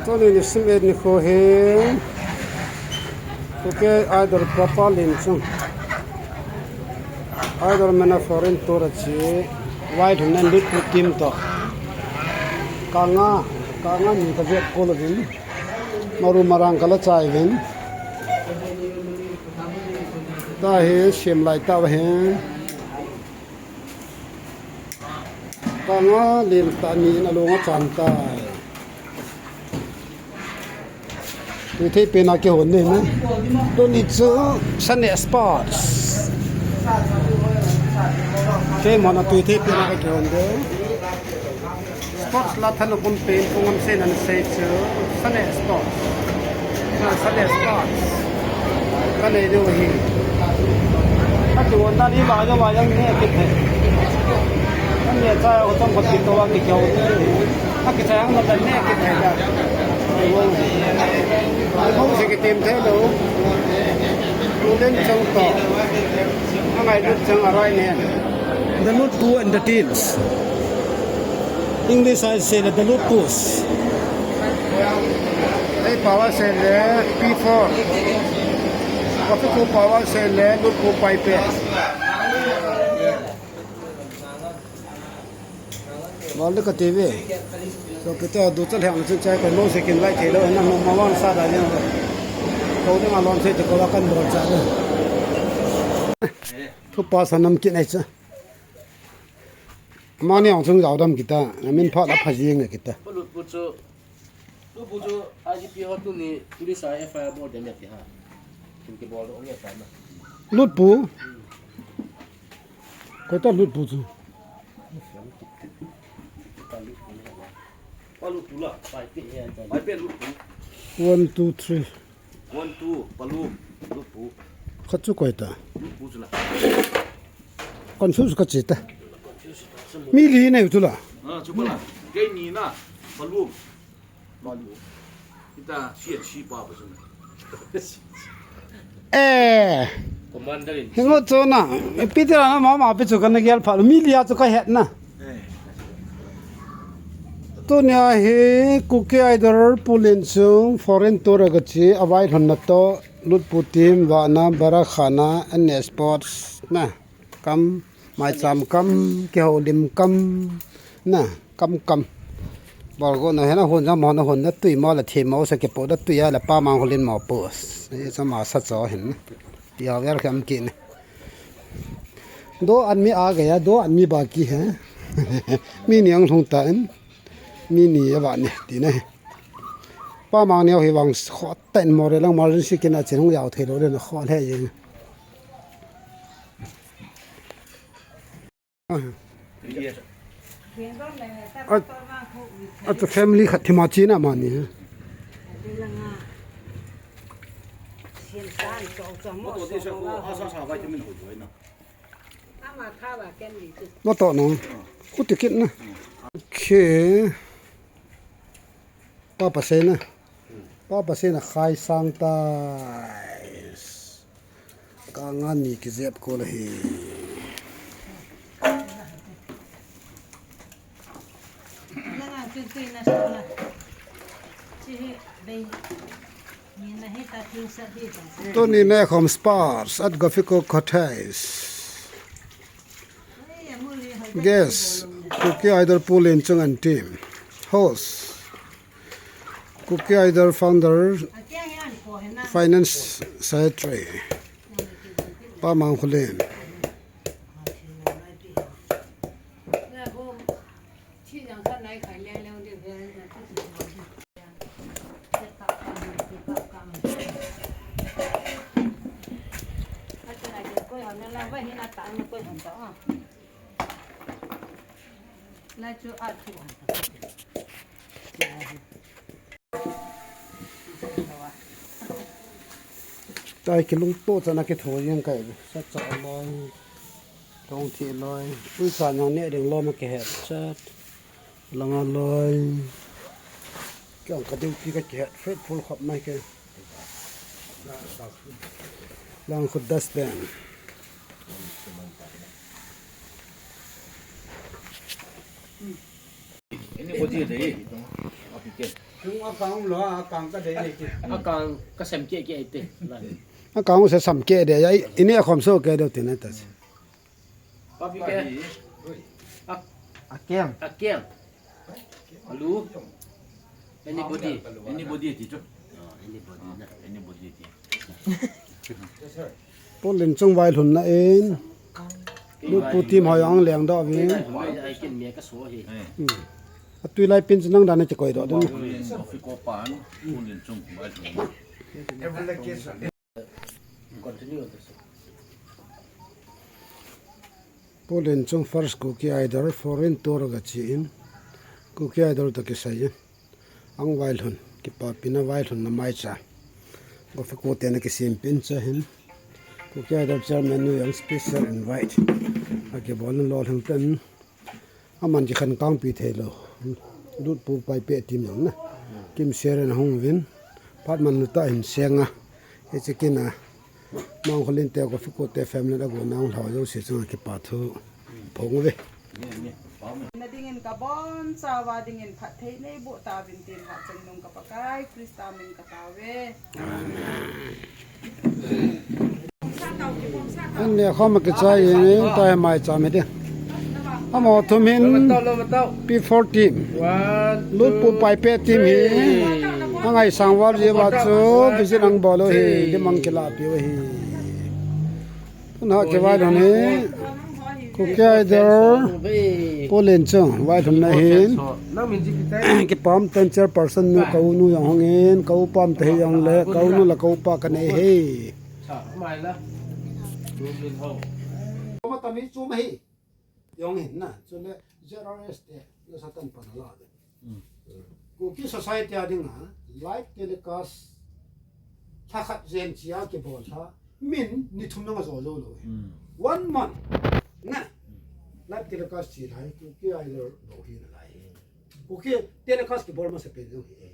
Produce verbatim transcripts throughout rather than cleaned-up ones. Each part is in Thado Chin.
Tuni nisim et nikho hi Kuki Idol Papa Len chun Idol mana foreign tour a che vai thum nan lut pu team to. Kanga, kanga ni ka vet ko lo vin. Maru marang kala chai vin. Ta hi sim lai ta va hin. Kanga len ta ni na lo nga chan ta. Tui thei pena kihon ni na. Tuni chu Sunday Sports. Keima na tui thei pena kihon de. Sports la thanu kum pen pungam se nan sei chu Sunday Sports. Na Sunday Sports. Ka nei deu hi. Ka tu na ni ba jo ba yang ne kit he. Kan ne cha ko tong ko ti to wa ki ko. Ka ki cha yang na ne kit he da. Mo se ki tem the lo. Ko den chong to. Angai lut chang arai ne. The Lutpu and the Teens. English a sei le the Lutpus. Ei pao a sei le P four. Ka pu ko pao a sei le Lutpu pai pe. Wal de ka T V. So kita du chal hang chun chai ko no se kin lai thei lo na no ma wan sa da jeng. Ko de ma lon se ko la kan bol cha de. Thu pa sa nam kin ai cha. Mani ang chung jao dam kita, na min phat la pha jing le kita. Lutpu chu, Lutpu chu I G P ho tuni police a F I R bol dem ya ti ha. Kin ki bol ong ya ta na. Lutpu. Koi ta Lutpu chu. Pa Lutpu la, pai pe ya ta. Pai pe Lutpu. One, two, three. One, two, Palu, Lutpu. Khat chu koi ta. Lutpu chu la. Confuse ka chi ta. Mi li nei chu la. Ah, chu la. Kei ni na, Palu. Palu. Ita si si pa pa chu na. Eh. Commander in. Hingo chu na. Pi ti la na ma ma pi chu ka na gel pha. Mi li a chu ka het na. Tunia hi Kuki Idol Pu Len chung foreign tour a ka chi a vai lhon na to Lutpu team vana bara khana an ne sports na kam mai cham kam kihoulim kam na kam kam bol go na hena hon jam hon na hon na tui mo la thi mo sa ke po da tui a la pa mang holin mo po. Sa ma sa cho hin. Tia ver kam ki ne. दो आदमी आ गया, दो आदमी बाकी है. Mi ni ang lhung ta in. Mi ni a va ni ti na. Pa mang neo hi vang kho ta in mo re lang emergency kin a chin hung yau thei lo le na kho le ye. A, a ta family khat thima chi na ma ni. Motor no. Kuti kit na. Okay. Papa sei na. Papa sei na khai sang tai. Ka nga ni ki zep ko la hi. Tuni ne khom spars at Gafiko Cottage. Guest, Kuki Idol Pu Len Chung and team. Host, Kuki Idol founder, finance secretary, Pa Mang Khulen. Tai kilungto chana kitho jeng kai, sa cha loi, thong thi loi, ui sa nyang ne ding lom a kihet chat. Langa loi. Kiang ka duty ka kihet faithful khop mai ke. Lang khu dustbin. Ini ko ji dei. Api ke. Akang lo, akang ka dei nei ti. Akang ka sem keh keh te. Akang se sam keh de, ya, ini akhom so keh de ti na ta. Papi ke. Ak-, Akeng. Akeng. Alu. Anybody. Anybody ti chu. Oh, anybody na. Anybody ti. Pu Lenchung vailhunna in. Lutpu team ho jong leng doh uvin. Ai kin me ka so hi. Hmm. Atui lai pin chu nang dan a kikoi doh ding. Pu Lenchung vailhunna. Continue on this. Pu Lenchung first Kuki Idol foreign tour ga chi in. Kuki Idol toh kisai in. Ahung vailhun, kipapina vailhunna maicha. Coffee Court te na kisempin cha hin. Kuki Idol chairman nu jong special invite. Akibolna lolhing ten. Aman kikhen kangpi thei lou. Lutpu Paipeh team jong na. Kimseren ahung uvin. Phat manlu tah in seng a. Hiche kin a. Mangkholin te Coffee Court te family a gon a hung lhau jouse chunga kipa thu phong uve. Na dingin ka bonchauva dingin phatthei neiboh tauvin tin Hatchungnung ka Pakai Christa min ka tao uve. An le khom kichai in tai mai cha me de. Amaho thum hin P four team. Lutpu Paipeh team hi. Angaisang val jeh uva chu visit ahung bol u hi, lim ahung kilah piu hi. Tuna kivailhun hi. Kuki Idol. Pu Lenchung vailhunna hin. Kipah um ten chairperson nu ka u nu jong hung in, ka u pa um te hi jong le, ka u nu le ka u pa ka nei hi. Sa, mai la. Lu min ho. Koma tami chu ma hi. Jong hin na, chule Z R S te, na satan pan la de. Mm. Kuki society a dinga, live telecast, lha khat jen chia kibol lha, min ni thum nang a jo jo lou hi. Mm. One month, na, live telecast chi lai, Kuki Idol bou hi na lai. Kuki telecast kibol masa pen jong hi.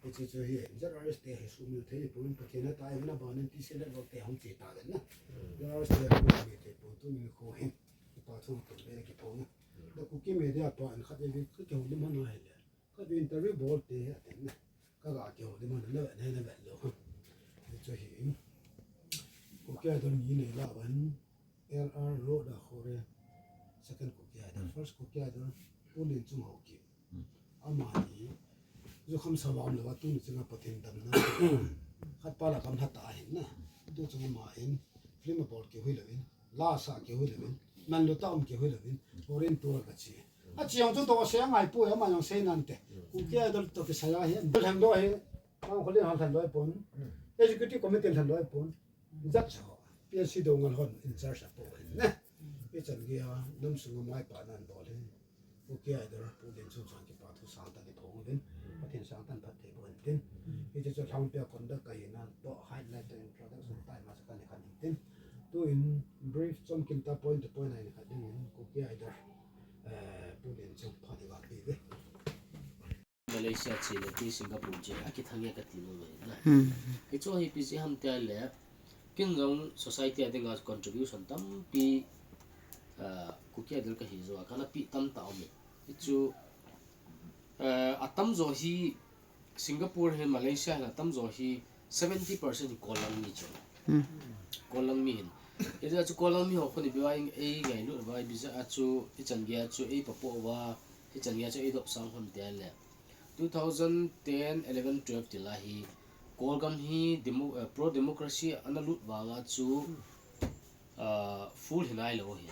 Hiche chu hi, Z R S te hi sumil thei pon, Pathen a tai vin a ban in T C L te hung che ta den na. Z R S te hi sumil thei pon, tuni kho hin. Kipa thu tum le kiphong na. The Kuki Media pa in khat vei ka kihoulim hon ahi le. Khat vei interview bol te atin na. Ka ga kihoulim hon na vet na vet lou. Hiche hi. Kuki Idol mi nei la van. L R Road a khore, second Kuki Idol, mm, first Kuki Idol, Pu Lenchung Haokip. Mm. Ama hi, jukham savam lou a tuni chunga Pathen damna. Khat pa la kam lha ta hin na. Tu chunga ama in, film a bol keu hi louvin, la sa keu hi louvin, manlu tah um keu hi louvin, foreign tour a ka chi. A chi jong chu toh sei angai poi, ama jong sei nante. Kuki Idol toh kisai a hi, lhen lou hi, Mangkholin hal lhen lou pon. Executive Committee lhen lou pon. Judge ho, P N C Doungel hon in charge a po hin ne. Hichan gei a, nam sunga maipa nan bol hin. Kuki Idol, Pu Lenchung chang kipa thu sangtah in phong uvin. Pathen sangtah in phatthei boh hen tin. Hiche chu lhangpi a conduct ka hina, toh highlight toh introduction tai masa ka ni khan hin tin. Tuin brief chomkim tah point to point a hin khat dingin, Kuki Idol, eh, Pu Lenchung phat iga pe uve. Malaysia che le ti Singapore che, akithang e kati nom e na. Hmm. Hichu hi ipi jeh ham tia le, ken jong society a dinga contribution tampi, ah, Kuki Idol kahi jou a, kana pe tamtah um e. Hichu, ah, atamjo hi Singapore hin Malaysia hin atamjo hi seventy percent hi Kol lang mi chu. Hmm. Kol lang mi hin. Hijeh a chu Kol lang mi ho khun ipi uva ei ngailut uva, ipi jeh a chu ichan gei a chu ei papoh uva, ichan gei a chu ei dopsang ham tia le. Two thousand ten, eleven, twelve ti lai hi, Kolgam hi demo-, eh, pro democracy ana lut vang a chu, ah, full hi nailou hi.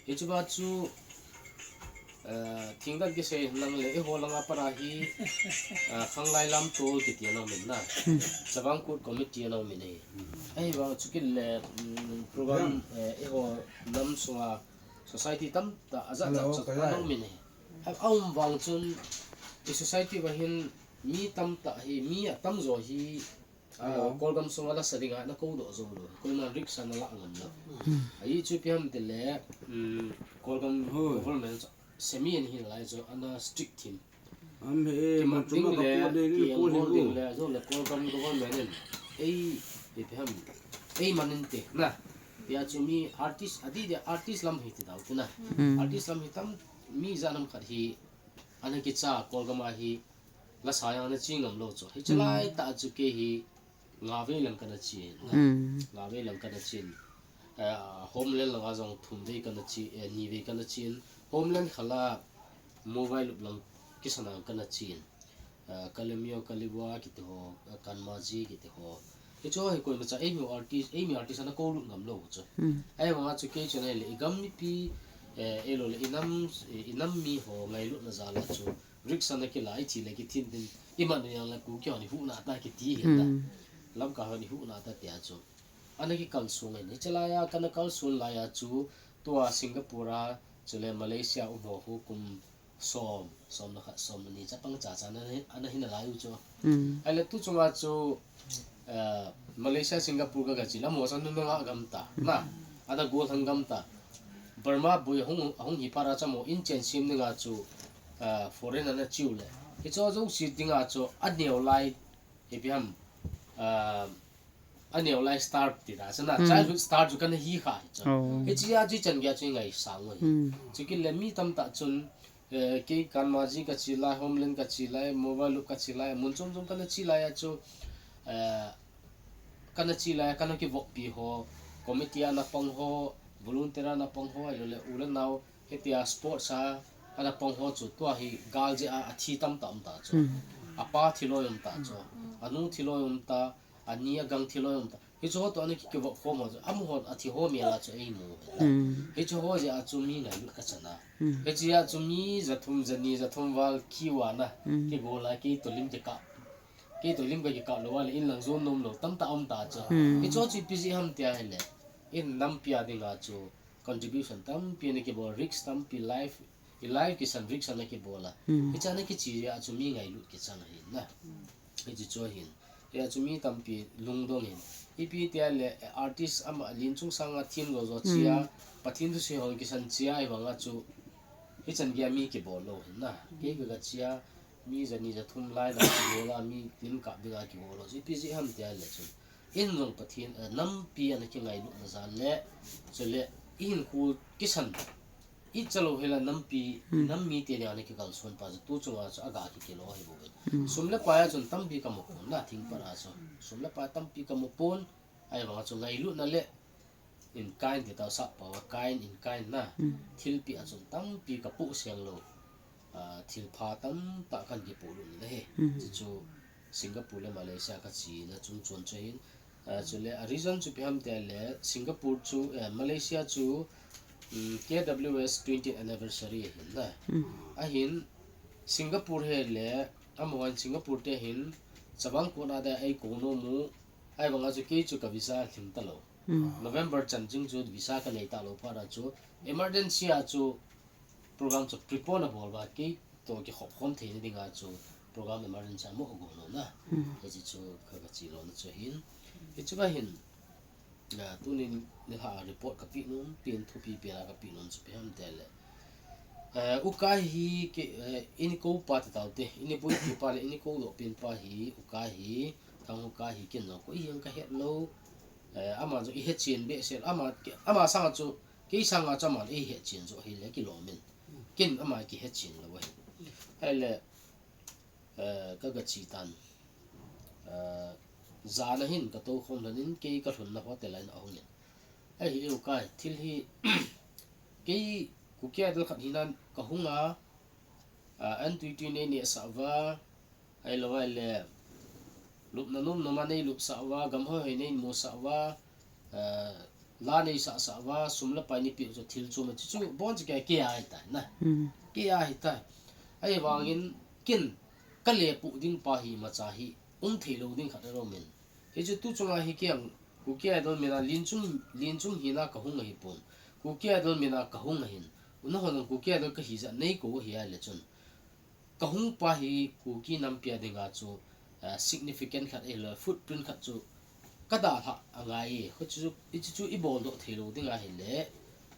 Hichu va chu, eh, thingdan kisei lang le, eiho langa pat a hi, ah, Khanglai Lamtol kiti ana um in na. Chavang Kut Committee ana um in ahi. Ahivang chu kit le, mm, program, eh, eiho lam sunga society tamtah ajat jat chu ana um in ahi. A, a um vang chun, i society uva hin mi tamtah hi, mi atamjo hi, ah, Kolgam sunga lasa dinga ana kou doh jou lou. Koiman risk ana la ngam lou. Hmm. Ahi chu ipi ham ti le, um, Kolgam government semi in hin lai chu ana strict thim. Am he, kimat ding le, kieng bol ding le, jou le Kolgam government in. Ei, ipi ham, ei man inte, na. Tia chu mi artist, adih dia artist lam hi ti dau ti na. Hmm. Artist lam hi tam, mi ijat ham khat hi, ana kicha, Kolgam a hi, la sa yang na chi ngam lo chu. Hi chalai ta chu kei hi nga vei lang kana chi na. Mm. Nga vei lang kana chi. Eh, Homeland langa jong thum vei kana chi, eh, ni vei kana chi. Homeland khala mobile lup lang kisana kana chi. Eh, Kalemyo, Kaliwa kiti ho, eh, Kanmaji kiti ho. Hicho hi koimacha eimi artist, eimi artist ana kou lut ngam lo chu. Mm. Ahivanga chu kei chu na le i gam mipi, eh, elo le i nam, i nam mi ho ngailutna jal a chu. Risk ana kila, i thi le kithin tin, i man yang le Kuki hon i huhna ta kiti hi ta. Mm. Lamka hon i huhna ta tia chu. Ana kikal sung ahi. Hi chalai a, kana kal sung lai a chu, tua Singapore a, chule Malaysia um ho khu kum som, som le khat, som le ni chapang cha cha ana hi, ana hi nalai u chu. Mm. Ahile tu chunga chu, eh, Malaysia, Singapore ka, ka chi la mo san nunga gam ta. Na, ada gollhang gam ta. Burma boi hung, hung hi para cha mo in chen sim ninga chu, eh, foreign ana chiu le. Hicho jouse dinga chu aneo lai, ipi ham, eh, aneo lai star ti ta. Sana, mm, childhood star chu kana hi kha hi chu. Oh. Hichia chu i chan gei a chu i ngaisang u ahi. Mm. Chukit le mi tamtah chun, eh, kei Kanmaji ka chi lai, Homeland ka chi lai, Mobile Loop ka chi lai, mun chom chom kana chi lai a chu, eh, kana chi lai, kana kivoppi ho, committee ana pang ho, volunteer ana pang ho, ahilou le u le nao, hitia sports a ana pang ho chu tua hi gal jeh a athi tamtah um ta chu. Mm. Apa thi loi um ta chu. Anu thi loi um ta, ani agang thi loi um ta. Hichu ho toh ana ki, kivop khom ho chu. Amaho athi ho mel a chu eimu. Mm. Hichu ho jeh a chu mi ngailut ka chan a. Mm. Hichia chu mi jathum, jani, jathum val kiu a na. Mm. Kibol a kei toh lim kikap. Kei toh lim ka kikap lou a le in lang jon nom lou tamtah um ta chu. Mm. Hichu chu ipi jeh ham tia ahile. In nampi a dinga chu contribution tampi ana kibol, risk tampi, life, i life kisan risk ana kibol a. Mm. Hichia ana kichi a chu mi ngailut kichang ahi na. Hichi chu ahin. Hia chu mi tampi lungdong hin. Ipi tia le artist ama Linchungsanga thim jo jo chia, mm, Pathen thusei hon kisan chia ahivanga chu hichan gei a mi kibol lou hin na. Kei ka, ka chia mi jani jathum lai na kibol a mi lim kap dinga kibol lou. Chu ipi jeh ham tia le chun. In jong Pathen, eh, nampi ana kingailutna jal le, chule i hinkho kisan i chalou hela nampi, hmm, nam mite dinga ana kikalson pa chu tu chunga chu aga kikilo ahi bou ve. Hmm. Sum le pai a chun tampi ka mu pon na thing pat a chu. Sum le pai tampi ka mu pon, ahivanga chu ngailutna le in kind ti tao sap pao a, kind, in kind na. Hmm. Thilpeh a chun tampi ka poh seng lou. Ah, thilpha tamtah kan kipoh lut na hi. Hmm. Chu chu Singapore le Malaysia ka china chung chon chu hin. Ah, chule a reason chu ipi ham tia le Singapore chu, eh, Malaysia chu, um, K W S twentieth anniversary ahin na. Hmm. Ahin Singapore hi le, amaho in Singapore te hin, chavang kona da ei kou nom u, ahivanga chu kei chu ka visa lhing talou. Hmm. November chan ching chu visa ka nei talou phat a chu, emergency a chu program chu prepone abol uva, kei toh kikhop khom theina dinga chu program emergency a mo agol lou na. Hmm. Hichi chu ka, ka chi lona chu hin. Hichu ka hin, ah, tunin nilhah a report ka peh nom, pen thupi pen a ka peh nom chu ipi ham tia le. Eh, U Kai hi kei, eh, ini kou pa ti tau te, ini boipi pa le ini kou doh pen pa hi, U Kai hi, Thang U Kai hi ken jong koi hiam ka het lou. Eh, ama jong i het chen behseh, ama, ama sanga chu, kei sanga chu aman ei het chen joh ahile kilom in. Ken ama kihet chen lou ahi. Ahile, eh, ka, ka chi tan. Eh, jan a hin ka tou khom lhon in kei ka lhunna hotel a in ahung in. Ahi, U Kai, thil hi, kei Kuki Idol khat hina ka hung a, ah, an tui tui nei neh sah uva, ahilou ahile, lupna nom nom a nei lup sah uva, gam hoi hoi nei mu sah uva, eh, la nei sah sah uva, sum le pai nei peh u chu thil chom a chu chu bon chu kei, kei a ahi tai na. Hmm. Kei a ahi tai. Ahivangin ken ka le poh ding pa hi imacha hi um thei lou ding khat ahi lou min. Hichu tu chunga hi kei ang Kuki Idol min a Linchung, Linchung hina ka hung ahi pon. Kuki Idol min a ka hung ahin. Nahon ang Kuki Idol ka hi jeh a nei kou ahi a le chun. Ka hung pa hi Kuki nampi a dinga chu, ah, significant khat ahilou, footprint khat chu ka dalhah angai e. Hichu, hichu chu i boldoh thei lou ding ahile,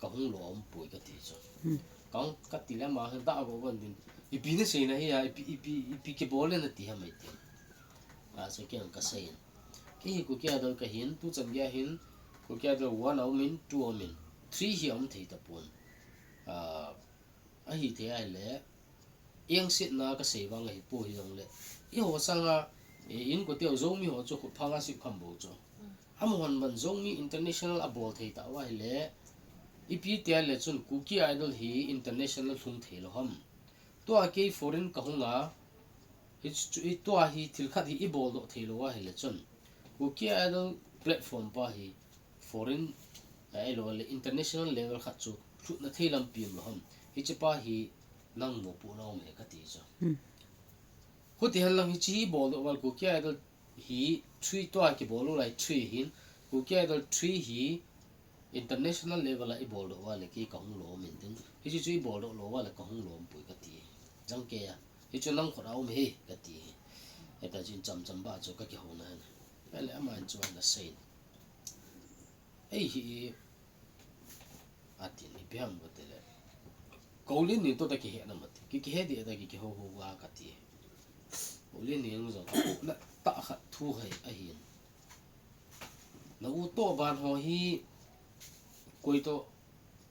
ka hung lou a um poi ka ti chu. Hmm. Ka hung ka ti le ama hin dah go gon din. Ipi na sei na hi a, ipi, ipi, ipi kibol le na ti ham ei ti. Ah, chu kei ang ka sei in. Kei hi Kuki Idol ka hin, tu chan gei a hin, Kuki Idol one a um in, two a um in, three hi a um thei ta pon. Ah, ahi thei ahile, engsetna ka sei vang ahi poi hijongle, Eiho sanga, eh, inkote u Zomi ho chu khut phanga sip kham bou chu. Amahon ban Zomi international abol thei tauva ahile, ipi tia le chun Kuki Idol hi international lhung thei lou ham. Tua kei foreign kahunga, hi chu, hi tua hi thil khat hi ibol doh thei lou ahile chun, Kuki Idol platform pa hi foreign, eh, ahilou le international level khat chu lhutna thei lampi um lou ham. Hiche pa hi nang mopohna um e kati chu. Khuti hen lang hiche hi bol doh val Kuki Idol hi three tua kibol u lai three hin, Kuki Idol three hi international level a ibol doh uva le kei kahung lom in tin. Hiche chu ibol doh lou uva le kahung lom poi kati. Jang kei a. Hichu nang khut a um e kati. Hita chun cham cham ba chu kakihouna hen. Ahile aman chu ana sei. Ei hi, atin ipi ham kati le. Koulen ni toh ta kihe na mati. Ki, kihe di ta ki, kihou hou a kati. Koulen ni jong ka na ta khat thu hai ahin. Na u toh ban ho hi koi toh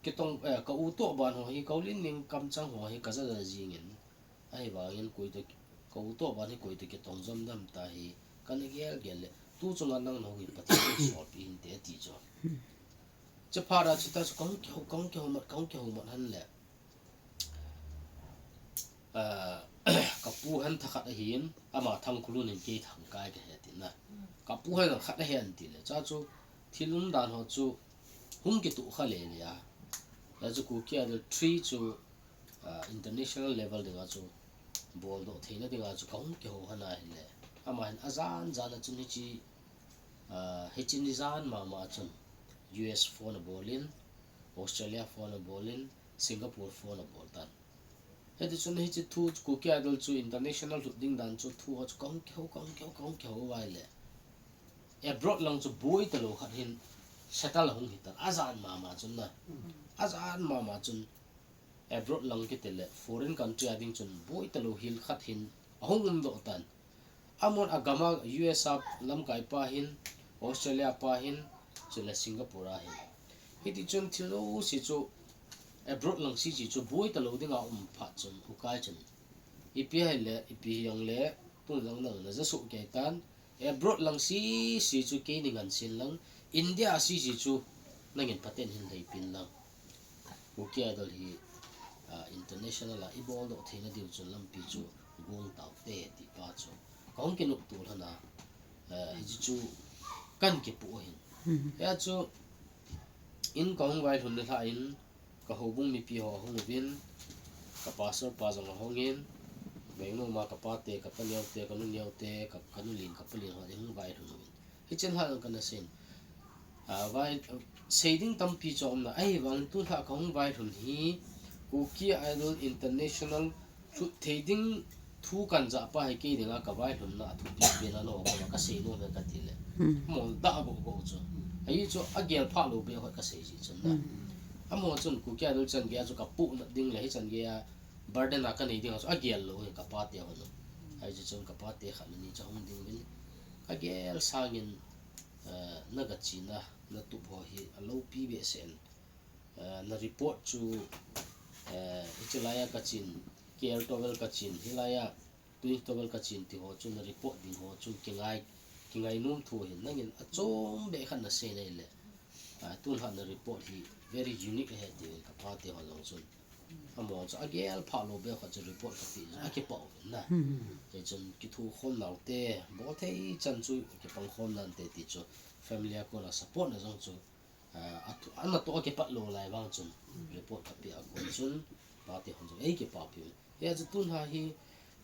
kitong, eh, ka u toh ban ho hi Koulen ni kamchang ho hi ka ja ja jing in. Ahivangin koi toh, ka u toh ban hi koi toh kitong jom dem ta hi, kana gel gel le, tu chunga nang nahou hi Pathen in solpi hinte ati chu. Chuphat a chuta chu kahung kihou, kahung kihou mat, kahung kihou mat hen le. Ah, ka pu hen thakhat ahin, ama Thangkhulun in kei Thangkai kahi atin na. Ka pu hen khat ahi anti le, cha chu thil umdan ho chu hung kituh kha le le a. Cha chu Kuki Idol three chu ah, international level dinga chu bol doh theina dinga chu kahung kihou hana hile. Ama hin ajan jan a chun hiche, ah, hiche ni jan mama chun U S phone abol in, Australia phone abol in, Singapore phone abol tan. Hiti chun hiche thu Kuki Idol chu international lhut ding dan chu thu ho chu kahung kihou, kahung kihou, kahung kihou uva le. Abroad lang chu boi talou khat hin settle ahung hitan. Ajan mama chun na. Ajan mama chun abroad lang kiti le foreign country a ding chun boi talou hil khat hin ahung um doh tan. Amon agam a U S a lamkai pa hin, Australia pa hin, chule Singapore a hin. Hiti chun thil jouse chu abroad lang si chi chu boi talou dinga um phat chun ukai chun. Ipi hile, ipi hijong le, tun lang nang na ja soh kei tan. Abroad lang si si chu kei nei ngan sin lang, India a si si chu nangin Pathen hin lhai pin lang. Kuki Idol hi, ah, international a ibol doh theina diu chun lampi chu gong tau te ti pa chu. Kahung kinop tul hana, ah, hiche chu kan kipu hin. Hia chu in kahung vailhun le lha in, ka houbung mipi ho ahung uvin, ka pastor pa jong ahung in, Bangalore ma ka pa te, ka pa neo te, ka nu neo te, ka, ka nu lin, ka pa lin ho ahung vailhun uvin. Hichen lha jong kana seiyin. Ah, vai, sei ding tampi chu aum na. Ahivang tun lha kahung vailhun hi, Kuki Idol International lhut thei ding thu kan ja pa hi kei dinga ka vailhunna a thupi pen a lo ko ka sei nom e kati le. Mol da go go chu. Ahi chu agel pha lou be ho ka sei ji chun na. Amo chun Kuki Idol chan gei a chu ka pu na ding le hi chan gei a burden a ka nei ding a chu agel lou hi ka pa te ho no. Ahi chu chun ka pa te khat ni cha hung ding vin. Ka gel sangin, eh, na ga chi na, na tup ho hi a lopi be sen. Eh, na report chu, eh, hiche lai a ka chin, K L twelve ka chin, hilai a Twin twelve ka chin ti ho chu na report ding ho chu kingai, kingai nom thu hin nangin achom be khat na sei nei le. Ah, tun lha na report hi very unique ahi ti ka pa te ho jong chun. Amo chu agel pha lou be khat chu report ka pe chu akipah uvin na. Hichun kithu khom nau te, bol thei chan chu kipang khom nan te ti chu family a kona support na jong chu Ah, atu, ana to kipat lou lai vang chun report ka pe a kon chun pa te hon jong ei kipa pi. Hia chu tun lha hi,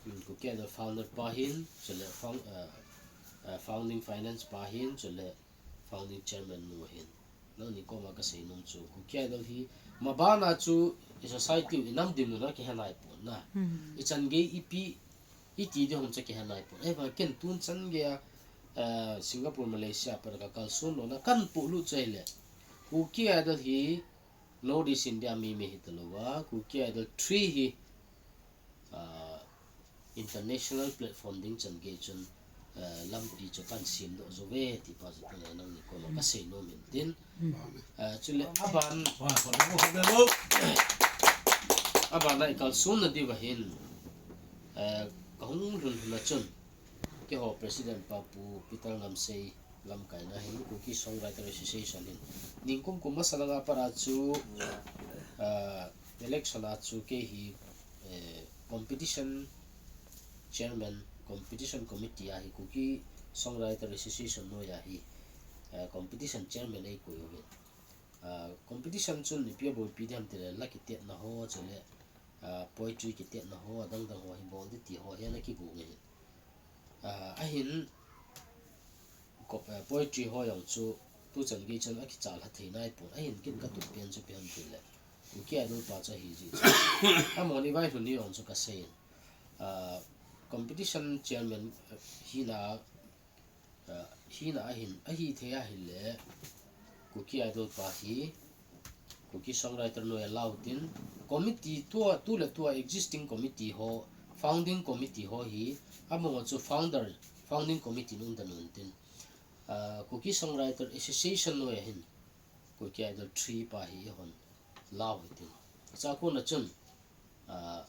um, Kuki Idol founder pa hin, chule found, ah, ah, founding finance pa hin, chule founding chairman nu hin. Nangni koma ka sei nom chu Kuki Idol hi mabana chu i society u i nam dinmun a kihe nai pon na. I chan gei ipi Iti ding hom cha kihe nai pon. Ahivang ken tun chan gei a, eh, Singapore, Malaysia, para ka kalson lona kan polut chu ahile. Kuki Idol hi North East India mi mi hi talou va. Kuki Idol three hi, ah, international platform ding chan gei chun, eh, lampi chu kan sem doh jou ve ti pa chu tun nangni koma ka sei nom in tin. Eh, chule aban, aban a i kalson na diu va hin, eh, ka hung lhun lhun a chun, Keiho president pa Pu Peter Ngamsei lamkaina hin Kuki Songwriter Association hin ningkum kum masa langa pat a chu, ah, election a chu kei hi, eh, competition chairman, competition committee a hi Kuki Songwriter Association noiya hi, eh, competition chairman eikoi uvin. Ah, competition chun ipi a boipi ding ham tile la kitetna ho chule, ah, poetry kitetna ho, adang dang ho hi bol ding ti ho hi ana kigong ahin. Ah, ahin, ko-, eh, poetry ho jong chu tuchan gei chan akichal ha thei naipon. Ahin kin katup pen chu ipi ham tile Kuki Idol pa chu ahi jeh chun. Amahon eivailhun ni jong chu kaseiyin. Ah, competition chairman, eh, hina, ah, hina ahin, ahithei ahile Kuki Idol pa hi Kuki Songwriter noiya la utin, committee tua, tu le tua existing committee ho, founding committee ho hi, amaho chu founder, founding committee in umden untin, ah, Kuki Songwriter Association noiya hin Kuki Idol three pa hi eihon la u hitin. Chua kona chun, ah,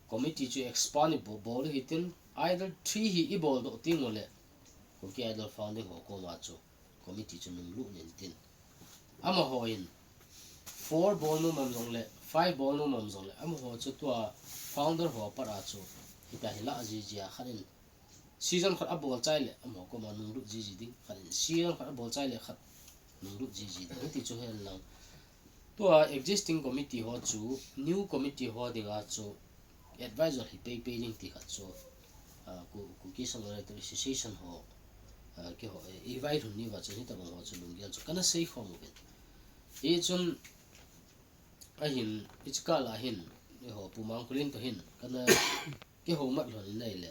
committee chu expand ibo-, bol u hitin, Idol three hi ibol doh teng ule Kuki Idol founding ho koma chu committee chu nunglut intin. Amahon four bol nom am jongle, five bol nom am jongle, amaho chu tua founder ho pat a chu hita hi la jiji a khat in season khat abol chai le, amaho koma nunglut jiji ding, khat in season khat abol chai le khat nunglut jiji ding. Hiti chu hihen lang. Tua existing committee ho chu, new committee ho dinga chu, advisor hi peipei ding ti khat chu, ah, Ku-, Kuki Songwriter Association ho, ah, keiho, eh, eivailhun ni uva chu hitobang ho chu lunggel chu kana seikhom uvin. Hichun ahin, hiche kah a hin, eiho Pu Mangkholin toh hin, kana kihoumat lhon in ahile,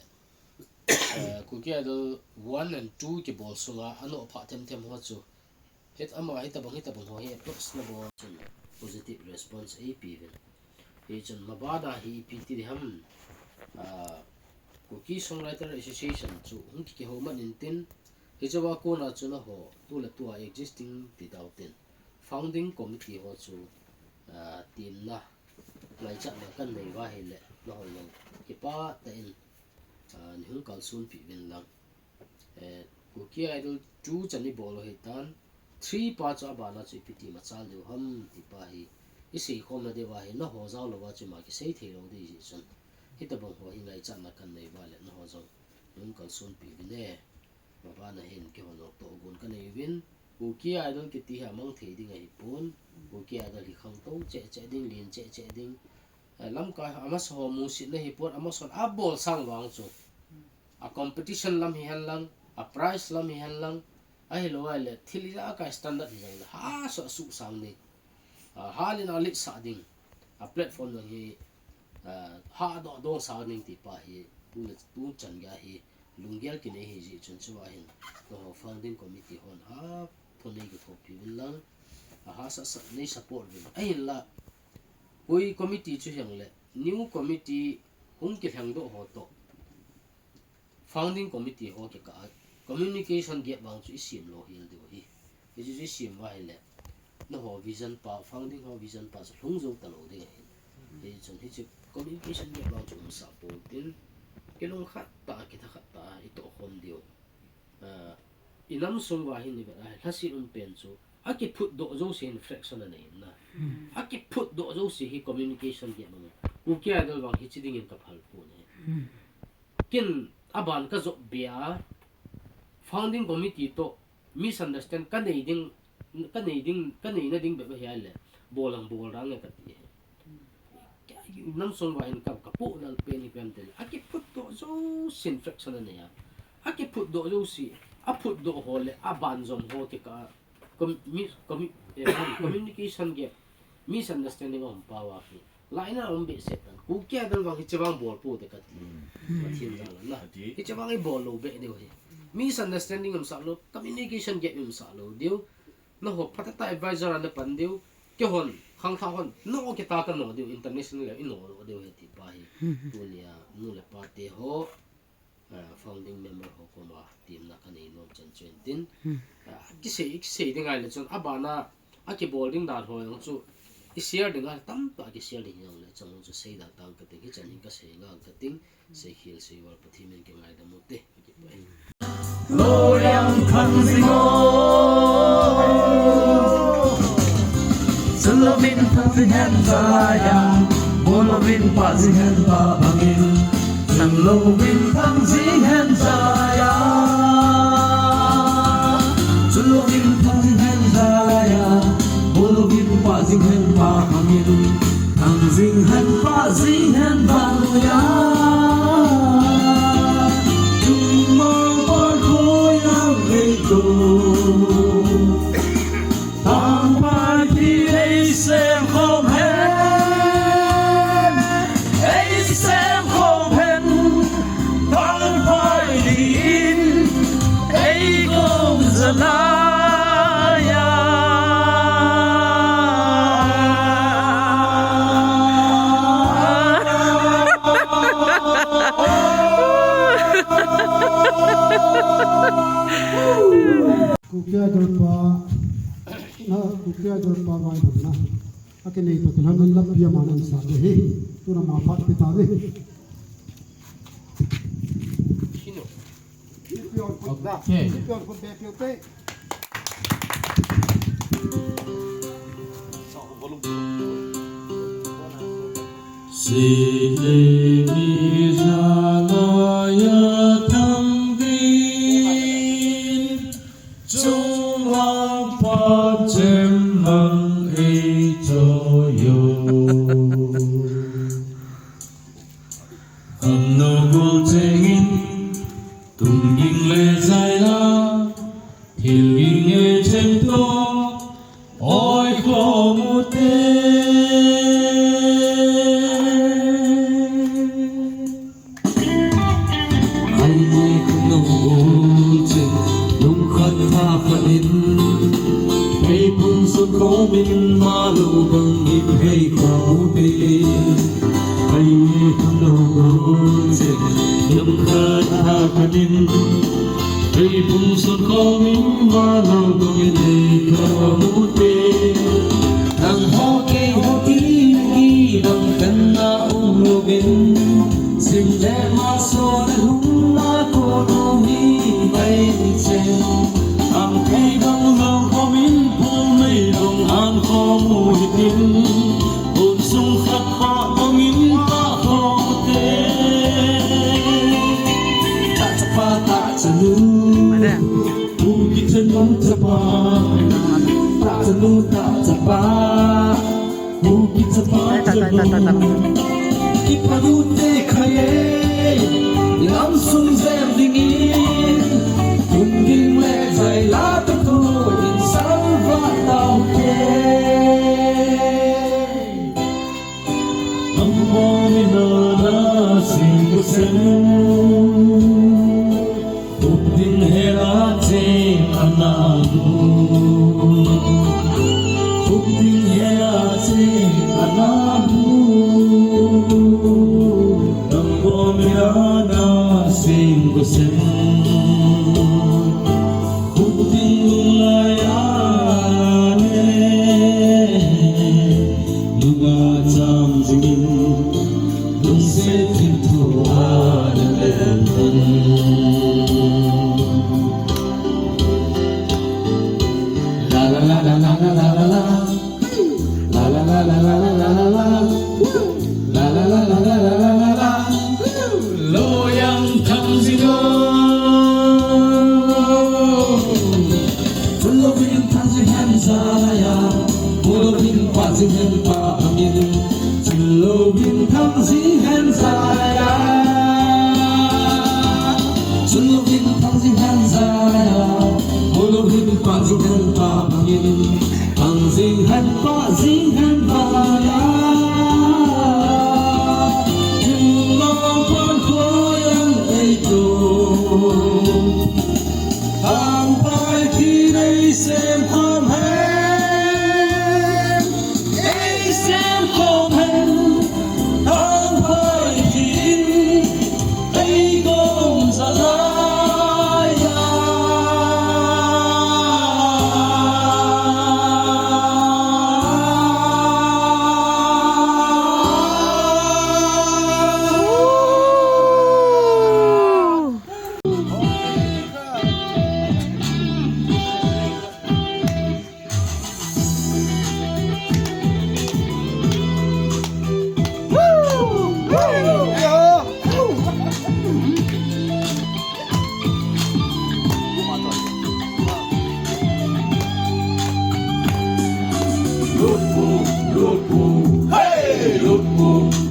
eh, Kuki Idol one and two kibol sunga, anoh phah themthem ho chu, hit ama, hitobang, hitobang ho hi approach nabol chun positive response eipe uvin. Hichun mabana hi ipi ti ding ham, ah, Kuki Songwriter Association chu hung ki, kihoumat intin, hichea kona chu nangho, tu le tua existing ti tautin, founding committee ho chu, ah, temna, ngaichatna kanei uva ahile, nangho jong kipah tah in, ah, neihung kalsonpeh uvin lang. Eh, Kuki Idol two chan ibol u ahitan, three pa chu abana chu ipi ti machal diu ham ti pa hi iseikhomna diuva hi nangho jao louva chu ima kisei thei lou ding jeh chun, hitobang ho hi ngaichatna kanei uva le nangho jong neihung kalsonpeh uvin e. Mabana hin keiho jong tohgon kanei uvin, Kuki Idol kiti hi amang thei ding ahipon, Kuki Idol hi khangtou cheh cheh ding, len cheh cheh ding, eh, lamkai amasa ho musitna hipon, amasa hon abol sang vang chu, a competition lam hihen lang, a prize lam hihen lang, ahilou ahile thil ijakai standard hijongle hahsa suhsang ding, ah, hal in aletsah ding, a platform jong hi, ah, hahdoh dongsang ding ti pa hi, tu le, tu chan geiya hi lunggel kinei ahi jeh chun chua hin, nangho founding committee hon aphunei kithopi uvin lang, ahahsa sah nei support uvin. Ahinla, koi committee chu hijongle, new committee hung kilhengdoh ho toh, founding committee ho kikah a communication gap vang chu isem lou hel diu ahi. Hichu chu isem uva ahile, nangho vision pa, founding ho vision pa chu lhung jou talou ding ahi. Hichun hiche communication gap vang chu umsah pou tin, kilungkhat tah a, kithakhat tah a itohkhom diu. Ah, inam sung uva hin ivet a, lhaset um pen chu, akiphutdoh jouse hin fraction anei in na. Akiphutdoh jouse hi communication gap anei. Kuki Idol vang hiche dingin kaphal pon ahi. Ken aban kajop be a, founding committee toh misunderstand kanei ding, kanei ding, kaneina ding bep ahi ahile, bol ang bol dang e kati ahi. Inam sung uva hin ka, kapoh lal pen hi ipi ham itile, akiphutdoh jousen fraction anei a, akiphutdoh jouse, aphutdoh ho le aban jom ho kikah a, commu-, commu-, eh, communication gap, misunderstanding aum pau ahi. Laina aum behseh tan. Kuki Idol vang hiche vang bol pou te kati. Pathen jal a na, hiche vang ibol lou beh diu ahi. Misunderstanding umsah lou, communication gap umsah lou diu. Nangho phatah tah advisor a napan diu. Keihon, khangthah hon, no kita kano diu, international level ino lou diu ahi ti pa hi. Tunia nu le pa teho, ah, founding member ho koma temna kanei nom chan chu ahin tin. Ah, kisei, kisei ding ahile chun, abana, akibol ding dan ho jong chu, I share ding a tamtah ki share ding jongle chang chu sei da tang kate, kichan in ka sei ngang kating, sei khel sei val Pathen min kingaidam ute. Loyang Thangjing o. Chun louvin Thangjing hen jaya, bol louvin Pahjing hen pah bangin. Chun louvin Thangjing hen jaya. Chun louvin Thangjing hen jaya, bol louvin Pahjing hen pah bangin. Thangjing hen Pahjing hen vang uya. Chun mong pon khoyang ei to. Thangphai thi ei sem khom hen, ei sem khom hen, Thangphai thi in ei kong jalai a. Kuki Idol pa, na, Kuki Idol pa ngaidamna akinei toh kilhon in lampi ama na sa ding ahi. Tuna ma phat pe tauve. Okay. Sile mi jalai a Thangjing, chunglang pachem mang ei cho yo. Khangno gol chengin, tung ging le jai la, thil ging le chen to, oi khom ute. Ai ni khangno gol cheng, lungkhat tha khat in, ei pung sun khom in, malo bang in ei khom ute. Ai ni khangno gol cheng, lungkhat tha khat in, ei pung sun khom in, malo bang in ei khom ute. Nang ho kei ho ti nang i dam kan na um louvin, sim le ma so na hum ma ko no mi mai chen. Ang kei bang long khom in, pul mei long an khom u hitin. Bun sung khat pa bang in pa khom te. Ta chapa ta chanu. Pu ki chanu chapa. Ta chanu ta chapa. Pu ki chapa chanu. Ki panu te khaye. Lam sung jem dingin. Kum ding le jai la ta tu in salva tau te. Ang bong ina na sing kusem. Upding hela che anabu. Upding hela che anabu. Ang bong ina na sing kusem. Upding lung lai a ne. Lunga cham jingin, lungset thim thu a na lel tan. La la la la la la la la la. La la la la la la la la la. La la la la la la la la la. Loyang Thangjing o. Chun louvin Thangjing hen jaya, bol louvin Pahjing hen pah bangin. Chun louvin Thangjing hen jaya. Chun louvin Thangjing hen jaya, bol louvin Pahjing hen pah bangin. Thangjing hen Pahjing hen pah bangin. Chun louvin Pahjing hen pah bangin. Thangphai thi in ei sem khom hen, ei sem khom hen. Thangphai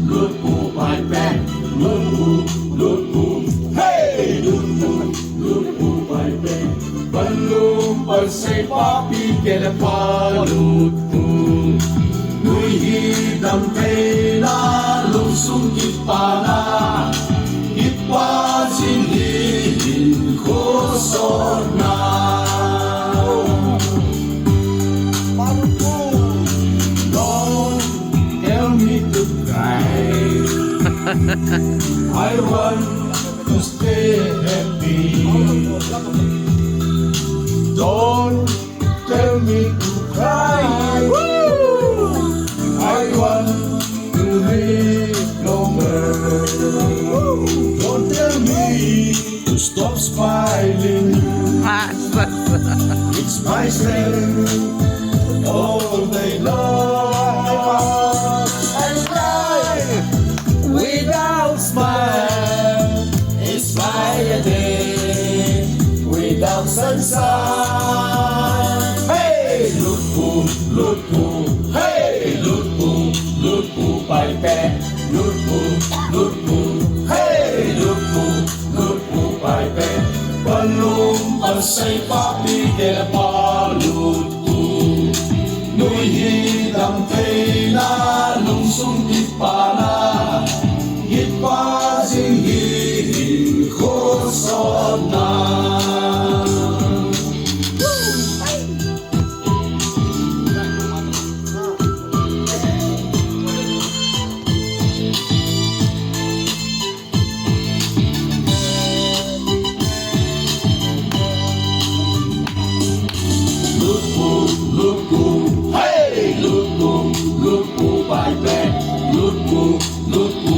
Lutpu, Paipen, Lutpu, Lutpu, hey! Lutpu, Lutpu, Paipen, Panlum, Pasei, Papi, Kele, Pa, Lutpu. Nui hi damtheina, lungsung kipana, kipa jing hi hinkho sotna. Don't tell me to cry. I want to stay happy. Don't tell me to cry. I want to live longer. Don't tell me to stop smiling. It's my strength all day long. And life without smile is like a day without sunshine. Hey, Lutpu, Lutpu, hey, Lutpu, Lutpu, Paipen, Lutpu, Lutpu, hey, Lutpu, Lutpu, Paipen, Panlum, Pasei, Papi, Kele, Pa, Lutpu. Nui hi damtheina, lungsung kipana, kipa jing hi hinkho sotna. Lutpu, Lutpu, hey! Lutpu, Lutpu, Paipen, Lutpu, Lutpu,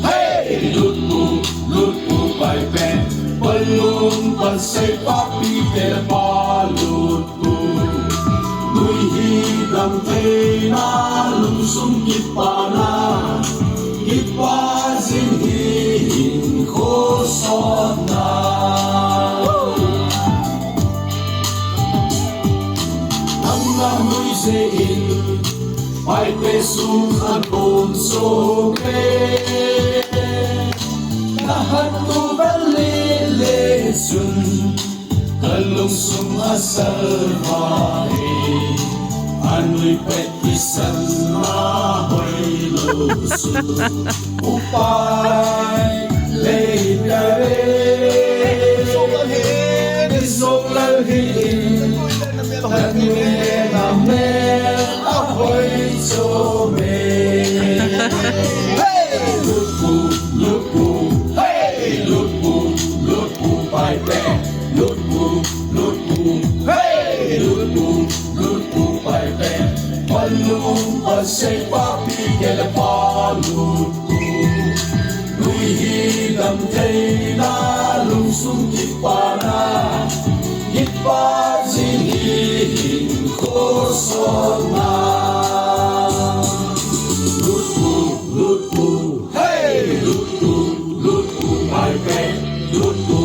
hey! Lutpu, Lutpu, Paipen, Panlum, Pasei, Papi, Kele, Pa, Lutpu. Nui hi damtheina, lungsung kipana, kipa jing hi hinkho sotna. Nang na nuijeh in, Paipen sung a lom sou e. Na hattu vel lele chun, ka lungsung a salva e, a nui pet kisan a hoilou chu upai lei tave. Song lal hi, song lal hi in, na nui le na mel a hoi chom e. Hey! Lutpu, Lutpu, hey! Lutpu, Lutpu, Paipen, Lutpu, Lutpu, hey! Lutpu, Lutpu, Paipen, Panlum, Pasei, Papi, Kele, Pa, Lutpu. Nui hi damtheina, lungsung kipana, kipa jing hi hinkho sotna. Lutpu, Lutpu, hey! Lutpu, Lutpu, Paipen, Lutpu,